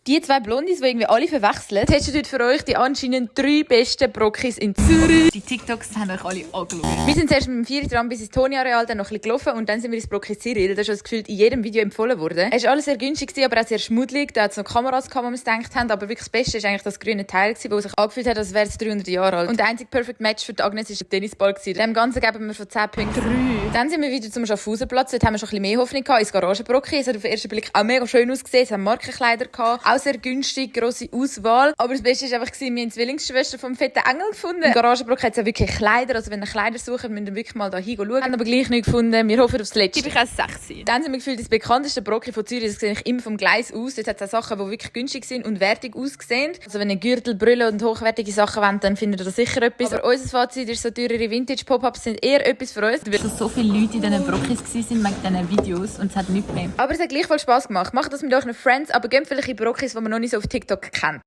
Die zwei Blondis, die irgendwie alle verwechseln, testet heute für euch die anscheinend 3 besten Brokkis in Zürich. Die TikToks haben euch alle angeschaut. Wir sind zuerst mit dem 4 dran bis ins Toni-Areal, dann noch ein bisschen gelaufen und dann sind wir ins Brokki Cyril. Das ist das gefühlt in jedem Video empfohlen worden. Es war alles sehr günstig, aber auch sehr schmuddelig. Da hat es noch Kameras gehabt, wo wir es gedacht haben. Aber wirklich das Beste war eigentlich das grüne Teil, das sich angefühlt hat, als wäre es 300 Jahre alt. Und der einzige Perfect Match für die Agnes war der Tennisball. Dem Ganzen geben wir von 10 Punkten 3. Dann sind wir wieder zum Schaffhausenplatz. Dort haben wir schon ein bisschen mehr Hoffnung gehabt. Ins Garagenbrokki. Es hat auf den ersten Blick auch mega schön ausgesehen. Es haben Markenkleider gehabt. Auch sehr günstig, grosse Auswahl. Aber das Beste war einfach, wir haben die Zwillingsschwester vom fetten Engel gefunden. Im Garagenbrock hat es ja wirklich Kleider. Also wenn ihr Kleider sucht, müsst ihr wirklich mal da schauen. Wir haben aber gleich nicht gefunden. Wir hoffen aufs Letzte. Gebe ich auch 6. Dann sind wir gefühlt das bekannteste Brokki von Zürich. Das sehe ich immer vom Gleis aus. Dort hat es auch Sachen, die wirklich günstig sind und wertig aussehen. Also wenn ihr Gürtel, Brille und hochwertige Sachen wollt, dann findet ihr da sicher etwas. Aber unser Fazit ist, so teurere Vintage-Pop-Ups sind eher etwas für uns. Schon so viele Leute in diesen Brokkis waren wegen diesen Videos und es hat nichts mehr. Aber es hat gleich voll Spass gemacht. Macht das mit euren Friends, aber geht vielleicht in Brokkis, die man noch nicht so auf TikTok kennt.